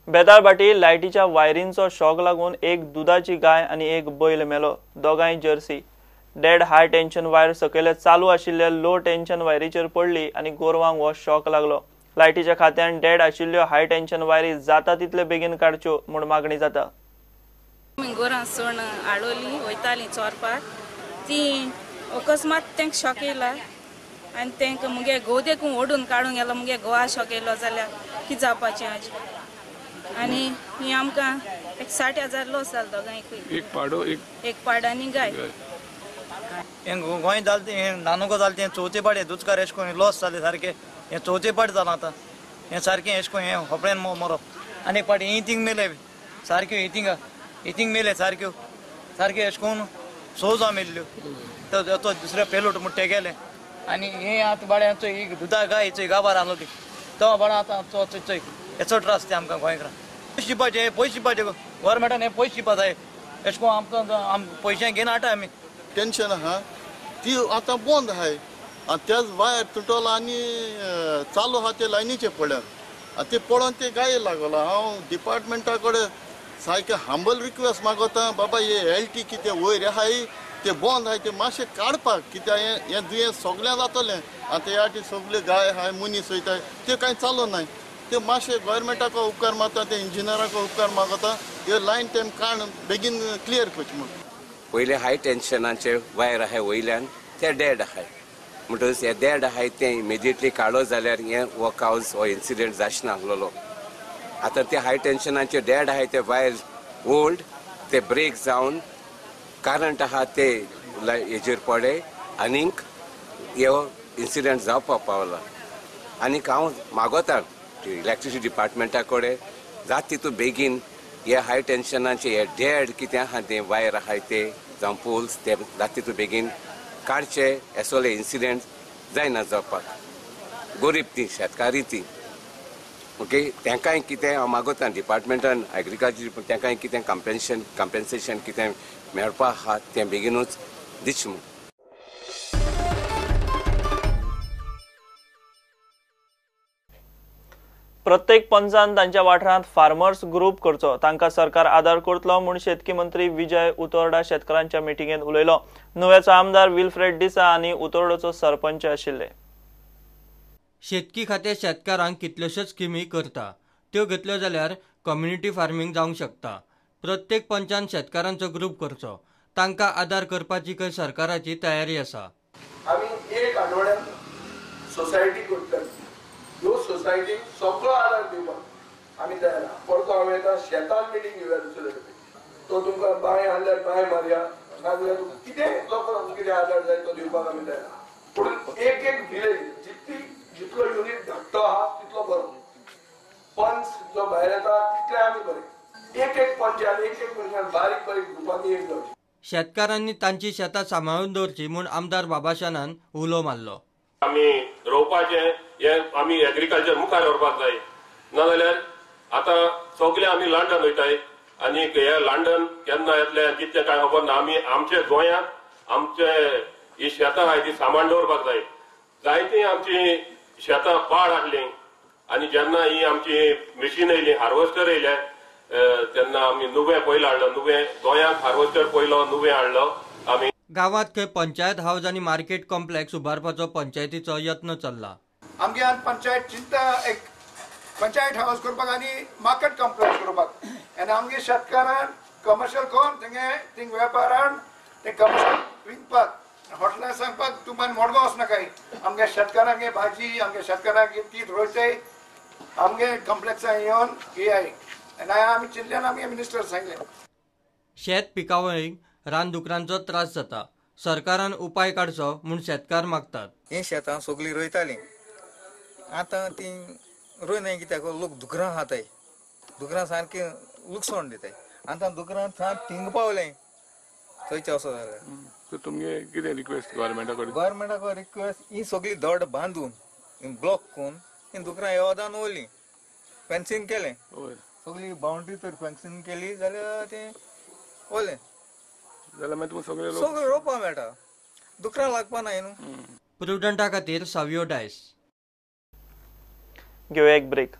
Betalbatim लायटीच्या वायरींचो shock लागून एक दुदाची गाय आनी एक बैल मेलो. दोगांय Jersey. Dead high tension wire सकयले चालू आशिल्ल्या लो टेन्शन वायरीचेर पडली आनी गोरवांक हो शॉक लागलो. लायटीच्या खात्यान डेड आशिल्ल्यो हाय टेन्शन वायरी जाता तितले बेगीन काडच्यो म्हूण मागणी जाता. गोरां सण आडोली वयताली चोरपाक, ती अकस्मात तेंक शॉक येयला आनी तेंकां मुगे घोव देखून ओडून काडूंक गेलो. मुगे घोवा शॉक येयलो जाल्यार कितें जावपाचें आज. आनी ही आमकां एक 60,000 लॉस जालो दोगांयकूय, एक पाडो आनी गाय. हें गोंय जालें तें नानुको जालें तें चवथे पाट दुचकार एशें कोन्न लॉस जालें सारकें. हें चवथे पाट जालां आतां हें सारकें एशें कोन्न हें होपड्यान मरप. आनी एक पाट हितींग मेले सारक्यो, हितींग मेले सारक्यो सारक्यो एशें कोन्न 6 जावं मेल्ल्यो. तो दुसऱ्या पेलोट म्हूण ते गेले. आनी हें आतां बाड्या चोय दुदा गाय चोय गाबार आहलो ती तो बाडा आतां चोय चोय हेचो त्रास ते आमकां गोंयकारांक. पयशे दिवपाचे, पयशे दिवपाचे गोवोरमेंटान हें पयशे दिवपा जाय. एशें कोन्न आमकां पयशे घेवन हाडटा आमी. टेन्शन आहा ती आतां बंद आहाय आनी त्याच वायर तुटोला आनी चालू आहा ते लायनीचे पळोवन आनी ते पळोवन ते गाये लागला. हांव डिपार्टमेंटा कडेन सारकें हंबल रिक्वेस्ट मागोता, बाबा हे एल टी कितें वयर आहाय ते बंद आहाय ते मातशें काडपाक, कित्याक हें दुयेंस सगळें जातलें. आनी ते आटी सगळे गाय आहाय मनीस वयताय ते कांय चालू नाय. ते मातशें गोवोरमेंटाक उपकार मागता, ते इंजिनियराक उपकार मागता, हे लायन तेम काण बेगीन क्लियर करचें म्हूण. पयले हाय टेन्शनाचे वायर आहाय वयल्यान ते डेड आहाय, म्हणटकच हे डेड आहाय ते इमिजिएटली काडलो जाल्यार हे हो कावज हो इन्सिडंट जायना आहलोलो. आतां ते हाय टेन्शनाचे डेड आहाय ते वायर ओल्ड ते ब्रेक जावन करंट आहा ते हेजेर पडे आनीक हो इन्सिडंट जावपाक पावला. आनीक हांव मागोता इलेक्ट्रिसिटी डिपार्टमेंटा कडेन जाता तितू बेगीन हे हाय टेन्शनाचे हे डेड कितें आहा ते वायर आहाय ते जावं पोल्स ते जाता तितू बेगीन काडचे, असले इन्सिडंट जायना जावपाक. गरीब ती शेतकारी ती ओके तांकांय कितें हांव मागोता डिपार्टमेंटान एग्रीकल्चर तांकांय कितें कंपेन्सेशन कितें मेळपा आहा तें बेगीनूच दिचें म्हूण. प्रत्येक पंचान तांच्या वाठारांत फार्मर्स ग्रुप करचो, तांकां सरकार आदार करतलो म्हूण शेतकी मंत्री विजय उतोर्डा शेतकारांच्या मिटिंगेत उलयलो. नुवेचो आमदार विल्फ्रेड डिसा आनी उतोर्डोचो सरपंच आशिल्ले. शेतकी खातें शेतकारांक कितल्योश्योच स्किमी करता, त्यो घेतल्यो जाल्यार कम्युनिटी फार्मींग जावंक शकता. प्रत्येक पंचान शेतकारांचो ग्रुप करचो, तांकां आदार करपाची खंय सरकाराची तयारी आसा. आमी एक आठवड्यात सोसायटी करतले, ह्यो सोसायटीक सगळो आदार दिवपाक आमी तयार. परतो हांव येता शेतान मिटींग घेवया दुसरे तो तुमकां बांय आहल्यार बांय मारया, नाजाल्यार तुमकां कितें लोकांक कितें आदार जाय तो दिवपाक आमी तयार. पूण एक एक विलेज जितली जितलो युनीट धाकटो आहा तितलो बरो, पंच जो भायर येता तितले आमी बरे. एक एक पंचान एक एक मनशान बारीक बारीक ग्रुपांनी एक जावचें. शेतकारांनी तांची शेतां सांबाळून दवरची म्हूण आमदार बाबाशानान उलो मारलो. आमी रोवपाचें हें आमी एग्रीकल्चर मुखार व्हरपाक जाय, नाजाल्यार आतां सगळे आमी लंडन वयताय आनी हे लंडन केन्ना येतले कितलें कांय खबर ना. आमी आमच्या गोंयांत आमचे ही शेतां आहाय ती सांबाळून दवरपाक जाय. जायतीं आमची शेतां पाड आहलीं आनी जेन्ना ही आमची मशीन येयली हार्वेस्टर येयले तेन्ना आमी नुवें पयलो हाडलो, नुवें गोंयांत हार्वेस्टर पयलो नुवें हाडलो आमी. गांवांत खंय पंचायत हावज आनी मार्केट कॉम्प्लेक्स उबारपाचो पंचायतीचो यत्न चल्ला. आमगे आतां पंचायत चिंता एक पंचायत हावज करपाक आनी मार्केट कॉम्प्लेक्स करपाक, आनी आमगे शेतकारान कमर्शियल करून तेंगे थिंग वेपारान ते कमर्शियल विकपाक हॉटेलां सांगपाक तुमकां मडगांव वचनाकाय. आमगे शेतकारांगे भाजी आमगे शेतकारांगे तीत रोयताय आमगे कॉम्प्लेक्सान येवन घेयाय. आनी आमी चिंतल्यान आमगे मिनिस्टर सांगलें. शेत पिकावळीक रानदुकरांचो त्रास जाता, सरकारान उपाय काडचो म्हूण शेतकार मागतात. ही शेतां सगळीं रोयतालीं, आतां तीं रोयनाय कित्याक लोक दुकरां खाताय, दुकरां सारकीं लुकसाण दिताय. आतां दुकरां थिंग पावलें थंयचें असो जालें. तुमगे कितें रिक्वेस्ट गव्हर्मेंटा कडेन? गव्हर्मेंटा रिक्वेस्ट ही सगळी धड बांदून ब्लॉक करून ही दुकरां येवदान वयलीं फेन्सींग केलें, सगळी बाउंड्री तर फेन्सींग केली जाल्यार तें वयलें जाल्यार मागीर तुमकां सगळे सगळें रोवपाक मेळटा, दुकरां लागपा नाय न्हू. प्रुडंटा खातीर सावियो डायस. घेवया एक ब्रेक.